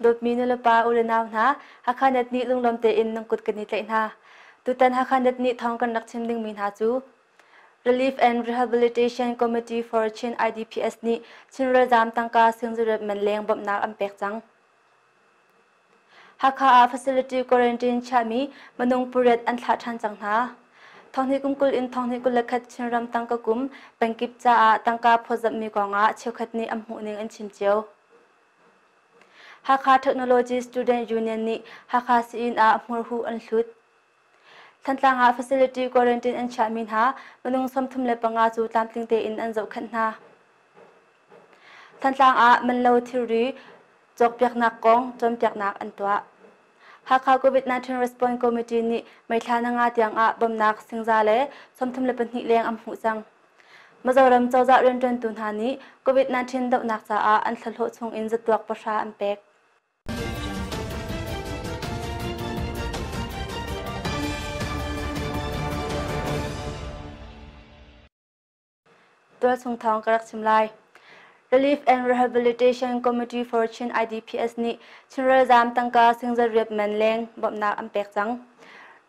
Dawtmi nulepa u le nau hna, Hakha Net nih lunglawm tein nan kut kan i tlaih hna. Tutan Hakha Net nih thawng kan rak chim dingmi hna cu Relief and Rehabilitation Committee for Chin IDPS nih Chin ralzaam tangka singzuriat man leng bawmhnak an pek cang. Hakha ah facility quarantine chiahmi minung pariat an thlah ṭhan cang hna. Thonghnih kum 20 in thonghnih 21 Chinram tangka kum pengkip caah tangka phawtzamhmi kongah cheukhat nih an hmuhning an chim cio. Hakha Technology Student Union nih Hakha sii-inn ah hmurhuh an hlut. Thantlang ah facility quarantine an chiahmi hna minung 35 cu tlamtling tein an zohkhenh hna. Thantlang ah manlo thilri cawkpiaknak kong cawnpiaknak an tuah. Hakha COVID-19 Response Committee nih May thla nga tiang ah bawmhnak singza le 32 leng an hmuh cang. Mizoram cozah rianṭuantu hna nih COVID-19 dohnak caah an thlahlawh chung in zatuak pahra an pek. Tualchung thawng ka rak chim lai. Relief and Rehabilitation Committee for Chin IDPS nih Chin ralzaam tangka singzariat man leng bawmhnak an pek cang.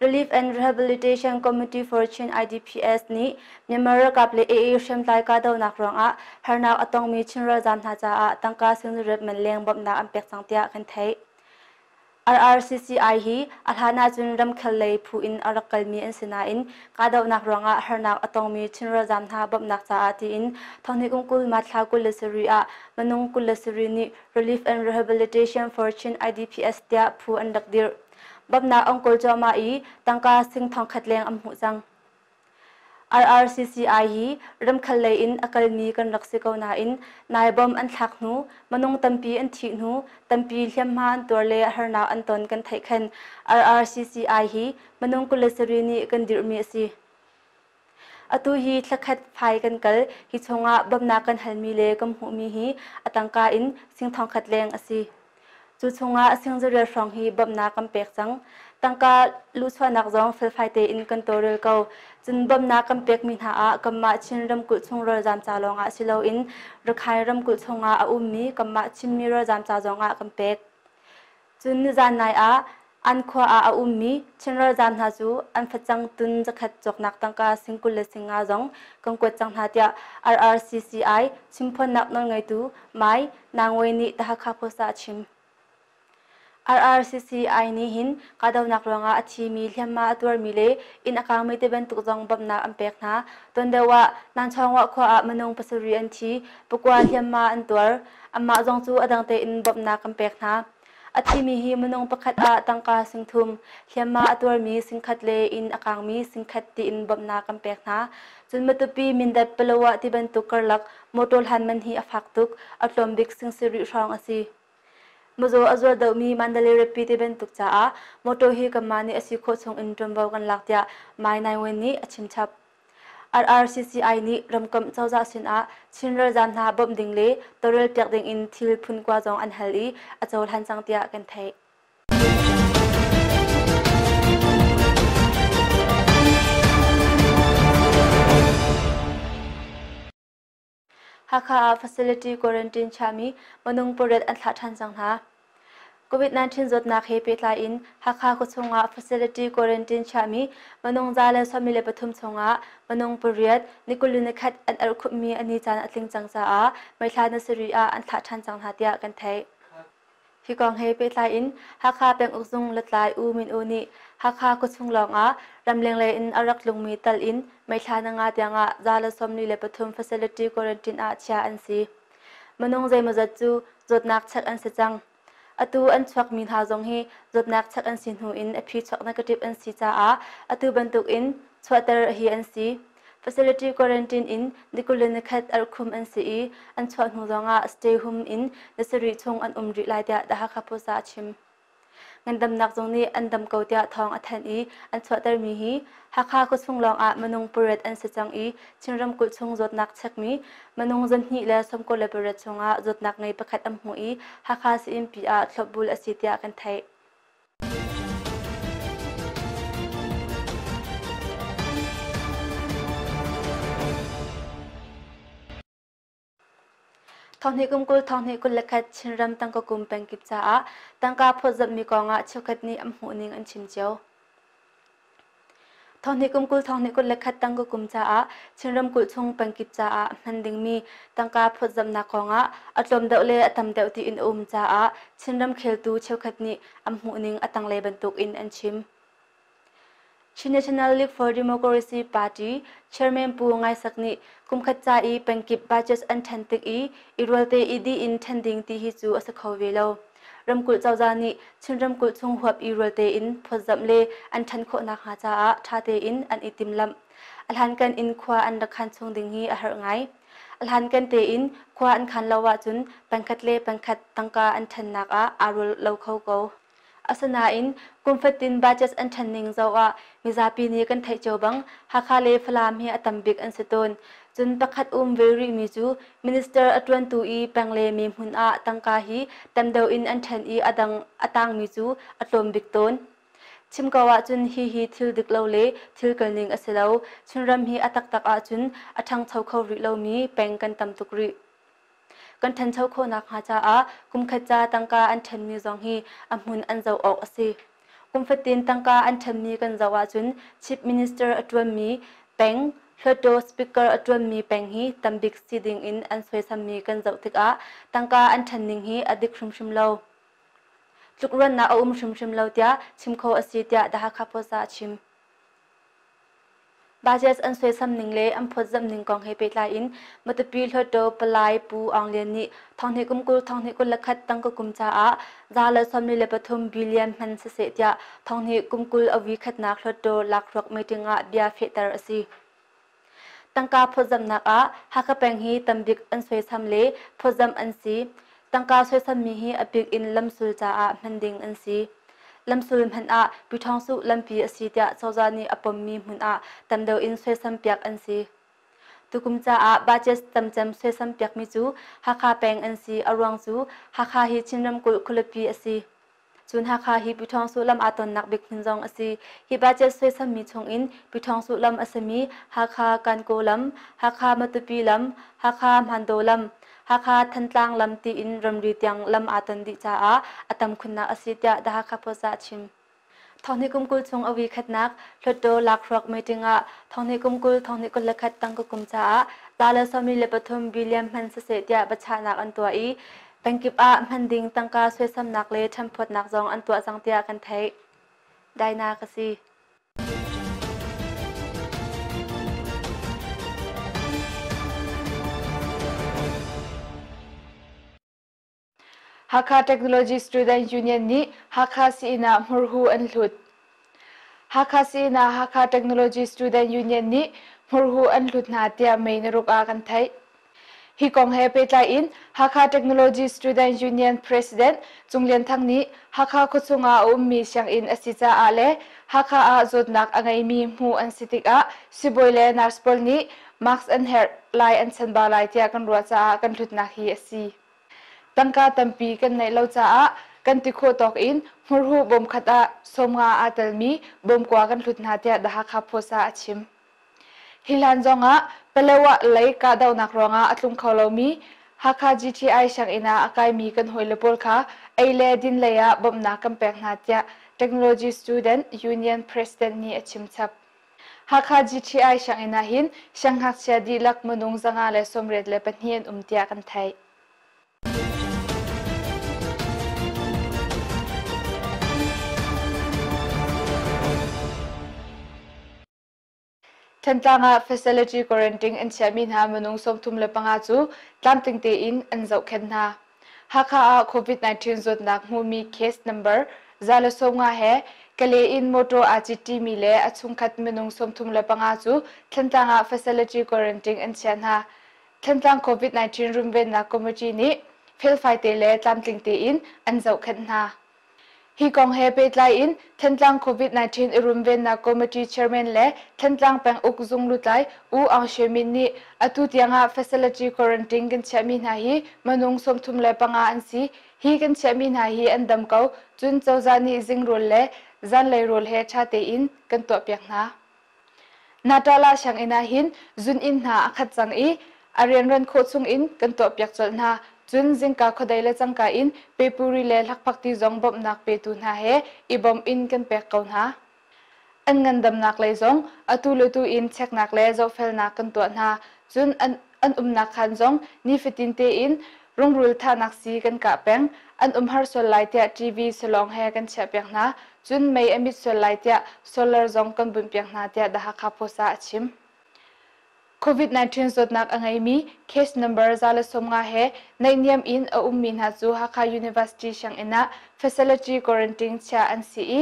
Relief and Rehabilitation Committee for Chin IDPS nih Myanmar ralkap le AA hriamtlai kahdohnak ruangah harnak a tongmi Chin ralzaam hna caah tangka singzariat man leng bawmhnak an pek cang tiah kan theih. RRCCI hi a hlan ahcun ramkhel lei phu in a rak kalmi an si nain kahdohnak ruangah harnak a tongmi Chin ralzaam hna bawmhnak caah tiin thonghnih kum 20 March thla 27 ah minung 27 nih Relief and Rehabilitation for Chin IDPS tiah phu an rak dirh. Bawmhnak an kawl cuahmah i tangka sing thongkhat leng an hmuh cang. RRCCI hi ramkhel lei in a kalmi kan rak si ko nain nai bom an thlak hnu, minung tampi an thih hnu, tampi hliamhma an tuar le harnak an ton kan theih khan RRCCI hi minung 27 nih kan dirhmi a si. Atu hi thlakhat fai kan kal, hi chungah bawmhnak kan halmi le kan hmuhmi hi a tangka in sing thongkhat leng a si. Cu chungah singzarial hrawng hi bawmhnak kan pek cang. Tangka luhchuahnak zong felfai tein kan tawlrel ko. Cun bawmhnak kan pekmi hna ah kanmah Chin ramkulh chung ralzaam ca lawngah si loin Rakhine ramkulh chungah a ummi kanmah Chinmi ralzaam ca zongah kan pek. Cun nizan nai ah an khua ah a ummi Chin ralzaam hna cu an facang tun zakhat cawknak tangka sing 20 le sing nga zong kan kuat cang hna tiah RRCCI chimphuannak nawlngeitu Mai Nangwe nih The Hakha Post ah a chim. RRCCI nih hin kahdohnak ruangah a thimi, hliamhma a tuarmi le inn a kangmi ti bantuk zong bawmhnak an pek hna. Tuan deuh ah Nanchawngwah khua ah minung pasarih an thi, pakua hliamhma an tuar. Anmah zong cu a dang tein bawmhnak kan pek hna. A thimi hi minung pakhat ah tangka singthum, hliamhma a tuarmi singkhat le inn a kangmi singkhat tiin bawmhnak kan pek hna. Cun Matupi, Mindat, Palawa ti bantuk karlak motor hlan man hi a fak tuk, a tlawm bik singsarih hrawng a si. Mizaw a zual deuhmi Mandalay Rapi ti bantuk caah motor hi kanmah nih a si khawh chung in ṭuanvo kan lak tiah Mai Nai Win nih a chim chap. RRCCI nih ramkomh cozah sinah Chin ralzaam hna bawmh ding le tawlrelpiak ding in thil phun kua zong an hal i a cohlan cang tiah kan theih. Hakha ah facility quarantine chiahmi minung pariat an thlah ṭhan cang hna. COVID-19 zawtnak he pehtlai in Hakha khuachung ah facility quarantine chiahmi minung 173 chungah minung pariat ni 21 an erhkhumhmi a ni caan a tling cang caah May thla ni sarih ah an thlah ṭhan cang hna tiah kan theih. Hi kong he pehtlai in Hakha penguk zung lutlai U Min Oo nih Hakha khuachung lawng ah ramleng lei in a rak tlungmi tal in May thla ni nga tiang ah 143 facility quarantine ah chiah an si. Minung zeimawzat cu zawtnak check an si cang. Atu an chuakmi hna zong hi zawtnak check an si hnu in a phi chuak negative an si caah atu bantuk in chuahter hi an si. Facility quarantine in ni 21 erhkhum an si i an chuah hnu zongah stay home in ni sarih chung an um rih lai tiah The Hakha Post ah a chim. Ngandamnak zung nih an dam ko tiah thawng a thanh i an chuahtermi hi Hakha khuachung lawngah minung pariat an si cang i Chin ramkulh chung zawtnak chekmi minung 298 chungah zawtnak ngei pakhat an hmuh i Hakha sii-innpi ah thlopbul a si tiah kan theih. Thonghnih kum 20 thonghnih 21 Chinram tangka kum pengkip caah tangka phawtzamhmi kongah cheukhat nih an hmuhning an chim cio. Thonghnih kum 20 thonghnih 21 tangka kum caah Chin ramkulh chung pengkip caah hman dingmi tangka phawtzamhnak kongah a tlawm deuh le a tam deuh tiin a um caah Chin ramkheltu cheukhat nih an hmuhning a tanglei bantukin an chim. Chin National League for Democracy Party Chairman Pu Ngai Sak nih kumkhat ca i pengkip budget an ṭhen tik i i rualte i dih in ṭhen ding ti hi cu a si kho ve lo. Ramkulh cozah nih Chin ramkulh chung huap i rualte in phawtzamh le an ṭhen khawh nakhnga caah ṭha tein an i timhlamh. A hlankan in khua an rak khan chung ding hi a herh ngai. A hlankan tein khua an khan lo ahcun pengkhat le pengkhat tangka an ṭhennak ah aa rual lo kho ko. Asinain kum fatin budget an ṭhen ning zoh ah mizapi nih kan theih cio bang Hakha le Falam hi a tam bik an si tawn. Cun pakhat um ve rihmi cu minister a ṭuantu i peng le mi hmun ah tangka hi tam deuh in an ṭhen i a dang a tangmi cu a tlawm bik tawn. Chim ko ahcun hihi thil dik lo le thil kalning a si lo. Chinram hi a taktak ahcun a ṭhangcho kho rih lomi peng kan tam tuk rih. Kan ṭhancho khawh nakhnga caah kumkhat ca tangka an ṭhenmi zong hi a hmun an zoh awk a si. Kum fatin tangka an ṭhenmi kan zoh ahcun Chief Minister a ṭuanmi peng, Hluttaw Speaker a ṭuanmi peng hi tambik si ding in an suaisammi kan zoh tikah tangka an ṭhenning hi a dik hrimhrim lo. Tlukruannak a um hrimhrim lo tiah chim khawh a si tiah The Hakha Post ah a chim. Budget an suaisam ning le an phawtzamh ning kong he pehtlai in Matupi Hluttaw Palai Pu Aung Lian nih thonghnih kum 20 thonghnih 21 tangka kum caah 143 billion hman siseh tiah thonghnih kum 20 a vui khatnak Hluttaw lakhruak meeting ah bia fehter a si. Tangka phawtzamhnak ah Hakha peng hi tambik an suaisam le phawtzamh an si. Tangka suaisammi hi a bik in lamsul caah hman ding an si. Lamsul hmanh ah Pyithawngsuh lampi a si tiah cozah nih a pommi hmun ah tam deuh in suaisam piak an si. Tukum caah budget tamcem suaisam piakmi cu Hakha peng an si. A ruang cu Hakha hi Chin ramkulh khualipi a si. Cun Hakha hi Pyithawngsuh lam aa tonnak bik hmun zong a si. Hi budget suaisammi chungin Pyithawngsuh lam a simi Hakha Kankaw lam, Hakha Matupi lam, Hakha Hmandaw lam, Hakha Thantlang lam tiin ramri tiang lam aa ton dih caah a tam khunnak a si tiah The Hakha Post ah a chim. Thonghnih kum 20 chung a wi khatnak Hluttaw lakhruak meeting ah thonghnih kum 20 thonghnih 21 tangka kum caah 143 billion hman siseh tiah biachahnak an tuah i pengkip ah hman ding tangka suaisamnak le ṭhenphawtnak zong an tuah cang tiah kan theih. Daina ka si. Hakha Technology Student Union nih Hakha sii-inn ah hmurhu an hlut. Hakha sii-inn ah Hakha Technology Student Union nih hmurhu an hlut hna tiah May naruk ah kan theih. Hi kong he pehtlai in Hakha Technology Student Union President Cung Lian Thang nih Hakha khuachung ah a ummi sianginn a si caah le Hakha ah zawtnak a ngeimi hmuh an si tikah sibawi le nurse pawl nih mask an herh lai an chanbau lai tiah kan ruah caah kan hlutnak hi a si. Tangka tampi kan neih lo caah kan ti khawh tawk in hmurhuh bawm khat ah 50 aa telmi bawmkua kan hlut hna tiah The Hakha Post ah a chim. Hi hlan zongah Palawa lei kahdohnak ruangah a tlung kho lomi Hakha GTI sianginn ah a kaimi kan hawile pawl kha ei le din lei ah bawmhnak kan pek hna tiah Technology Student Union President nih a chim chap. Hakha GTI sianginn ah hin siangngakchia dihlak minung 184 an um tiah kan theih. Thantlang ah facility quarantine an chiahmi hna minung 35 cu tlamtling tein an zohkhenh hna. Hakha ah COVID-19 zawtnak hmuhmi case number 150 he Kalay in motor aa citṭimi le a chungkhat minung 35 cu Thantlang ah facility quarantine an chiah hna. Thantlang COVID-19 runvennak committee nih felfai te le tlamtling tein an zohkhenh hna. Hi kong he pehtlai in Thantlang COVID-19 i runvennak committee chairman le Thantlang penguk zung lutlai U Aung Shwe Min nih atu tiangah facility quarantine kan chiahmi hna hi minung 35 an si. Hi kan chiahmi hna hi an dam ko. Cun cozah nih zingrawl le zanlei rawl he ṭha tein kan tuahpiak hna. Natala sianginn ah hin zun inn hna a khat cang i a rianran khawh chungin kan tuahpiak colh hna. Cun zingka khuadei le cangka in pepuri le hlakphakti zong bawmhnak petu hna he i bawm in kan pek ko hna. An ngandamnak lei zong atu le tu in cheknak le zohfelnak kan tuah hna. Cun an umnak khaan zong nifatin tein rungrul thahnak sii kan kah peng. An umhar sual lai tiah TV salawng he kan chiahpiak hna. Cun mei a mit sual lai tiah solar zong kan bunhpiak hna tiah The Hakha Post ah a chim. COVID-19 zawtnak a ngeimi case number 150 he naihniam in a ummi hna cu Hakha University sianginn ah facility quarantine chia an si i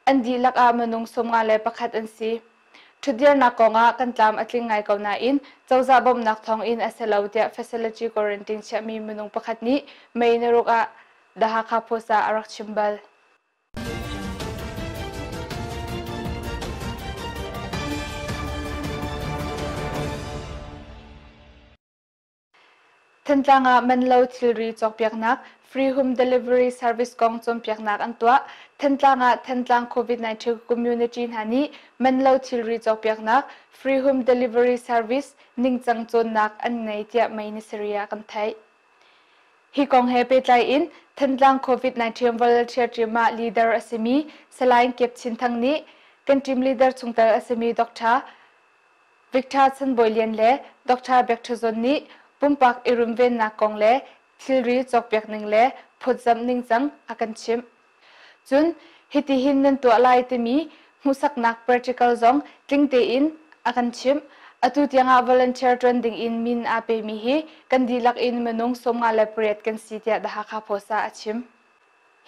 an dihlak ah minung 51 an si. Ṭhutdirnak kongah kan tlam a tling ngai ko nain cozah bawmhnak thawngin a si lo tiah facility quarantine chiahmi minung pakhat nih May ni ruk ah The Hakha Post ah a rak chim bal. Thantlang ah man lo thilri cawkpiaknak Free Home Delivery Service kong cawnpiaknak an tuah. Thantlang ah Thantlang COVID-19 community hna nih man lo thilri cawkpiaknak Free Home Delivery Service ningcang cawnnak an ngei tiah May ni sarih ah kan theih. Hi kong he pehtlai in Thantlang COVID-19 Volunteer Team ah leader a simi Salai Kep Chin Thang nih kan team leader chungtel a simi Dr. Victor Chanbawi Lian le Dr. Biak Ṭha Zawn nih pumpak i runvennak kong le thilri cawkpiak ning le phawtzamh ningcang a kan chimh. Cun hitihin nan tuah lai timi hmuhsaknak practical zong tling tein a kan chimh. Atu tiangah volunteer ṭuan dingin min aa pemi hi kan dihlak in minung 58 kan si tiah The Hakha Post ah a chim.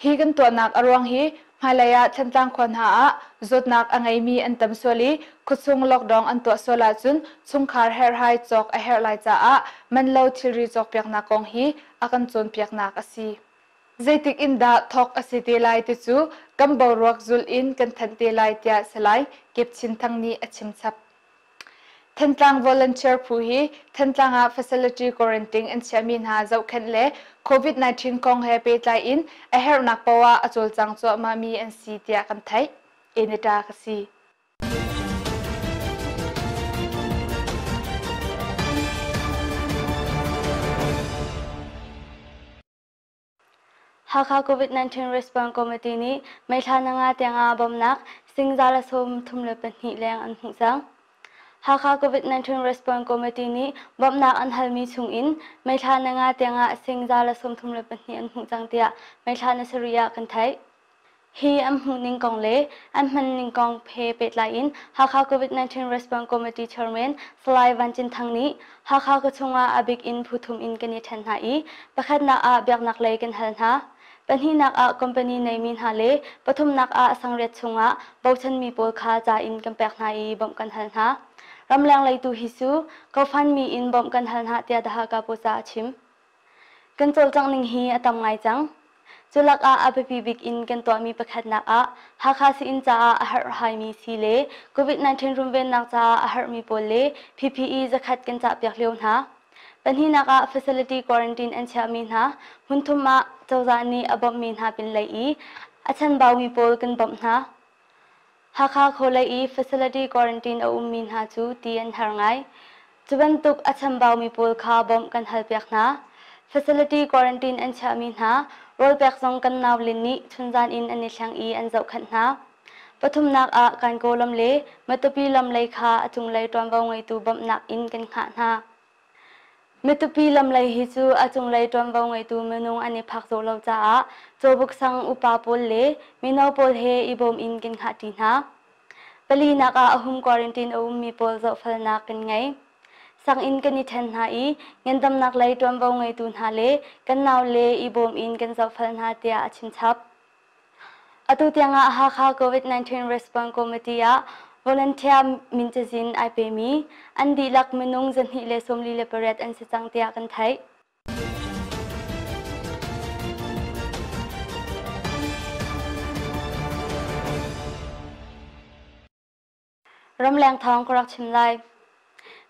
Hi kan tuahnak a ruang hi hmailei ah Thantlang khua hna ah zawtnak a ngeimi an tam sual i khuachung lockdown an tuah sual ahcun chungkhar herhhai cawk a herh lai caah man lo thilri cawkpiaknak kong hi a kan cawnpiaknak a si. Zeitik in dah thawk a si te lai ti cu kan boruak zulh in kan thanh te lai tiah Salai Kep Chin Thang nih a chim chap. Thantlang Volunteer phu hi Thantlang ah facility quarantine an chiahmi hna zohkhenh le COVID-19 kong he pehtlai in a herhnak poah ah a cawlcang cuahmahmi an si tiah kan theih. Enita ka si. Hakha COVID-19 Response Committee nih May thla nanga tiangah bawmhnak sing 132 leng an hmuh cang. Hakha COVID-19 Response Committee nih bawmhnak an halmi chungin May thla nanga tiangah sing 132 an hmuh cang tiah May thla ni sarih ah kan theih. Hi an hmuhning kong le an hmanning kong he pehtlai in Hakha COVID-19 Response Committee Chairman Salai Van Cin Thang nih Hakha khuachung ah a bik in phu thum in kan i ṭhen hna i pakhatnak ah biaknak lei kan hal hna. Pahnihnak ah company neimi hna le pathumnak ah sangriat chungah bochanmi pawl kha ca in kan pek hna i bawmh kan hal hna. Ramleng lei tu hi cu GoFundMe in bawmh kan hal hna tiah The Hakha Post ah a chim. Kan cawlcangh ning hi a tam ngai cang. Cu lakah a biapi bik in kan tuahmi pakhatnak ah Hakha sii-inn caah a herhhaimi sii le COVID-19 runvennak caah a herhmi pawl le PPE zakhat kan cahpiak lio hna. Pahnihnak ah facility quarantine an chiahmi hna hmunthum ah cozah nih a bawmhmi hna pinlei i a chanbaumi pawl kan bawmh hna. Hakha khualei i facility quarantine a ummi hna cu ti an har ngai. Cu bantuk a chambaumi pawl kha bawmh kan halpiak hna. Facility quarantine an chiahmi hna rawlpek zong kan naulin nih chunzan in an i thleng i an zohkhenh hna. Pathumnak ah Kankaw lam le Matupi lam lei kha a cunglei ṭuanvo ngeitu bawmhnak in kan hngah hna. Matupi lamlei hi cu a cunglei ṭuanvo ngeitu minung an i phak zawh lo caah Cawbuk sang upa pawl le mino pawl he i bawm in kan hngahṭi hna. Palinak ah a hum quarantine a ummi pawl zohfelnak kan ngei. Sang in kan i ṭhen hna i ngandamnak lei ṭuanvo ngeitu hna le kan naule i bawm in kan zohfel hna tiah a chimchap. Atu tiangah Hakha COVID-19 Response Committee ah volunteer min cazin ai pemi an dihlak minung 248 an si cang tiah kan theih. Ramleng thawng ka rak chim lai.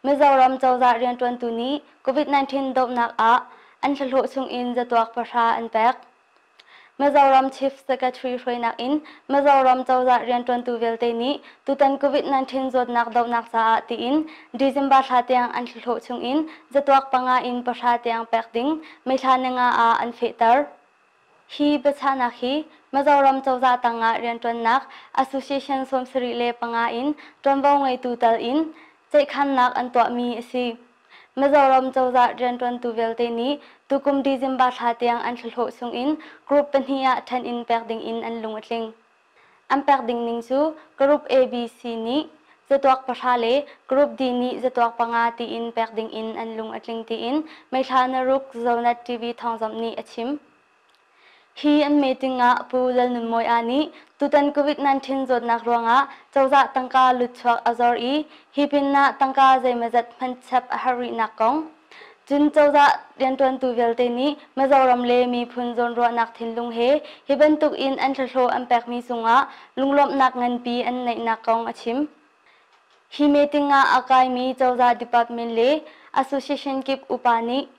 Mizoram cozah rianṭuantu nih COVID-19 dohnak ah an thlahlawh chungin zatuak pahra an pek. Mizoram Chief Secretary hruainak in Mizoram cozah rianṭuantu vialte nih tutan COVID-19 zawtnak dohnak caah tiin December thla tiang an thlahlawh chungin zatuak 5 in 10 tiang pek ding May thla 5 ah an fehter. Hi biachahnak hi Mizoram cozah tangah rianṭuannak Association 75 in ṭuanvo ngeitu tal in ceihkhannak an tuahmi a si. Mizoram cozah rianṭuantu vialte nih tukum December thla tiang an thlahlawh chungin group pahnih ah ṭhen in pek dingin an lung a tling. An pek ding ning cu Group A, B, C nih zatuak 10 le Group D nih zatuak 5 tiin pek dingin an lung a tling tiin May thla 6 Zonet TV thawngzamh nih a chim. Hi an meeting ah Pu Lalnunmawia nih tutan COVID-19 zawtnak ruangah cozah tangka lutchuak a zor i hi pinah tangka zeimawzat hmanchap a har rihnak kong, cun cozah rianṭuantu vialte nih Mizoram le miphun zawnruahnak thinlung he hi bantuk in an thlahlawh an pekmi cungah lunglawmhnak nganpi an neihnak kong a chim. Hi meeting ah a kaimi cozah department le association kip upa nih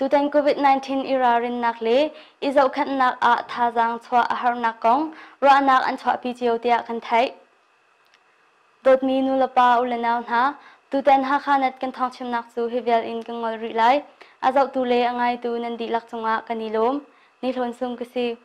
Tutan COVID-19 i ralrinnak le i zohkhenhnak ah thazaang chuah a harnak kong ruahnak an chuahpi cio tiah kan theih. Dawtmi nulepa ulenau hna, tutan Hakha Net kan thawngchimnak cu hi vial in kan ngol rih lai. A zohtu le a ngaitu nan dihlak cungah kan i lawm. Ni Hlawn Sung ka si.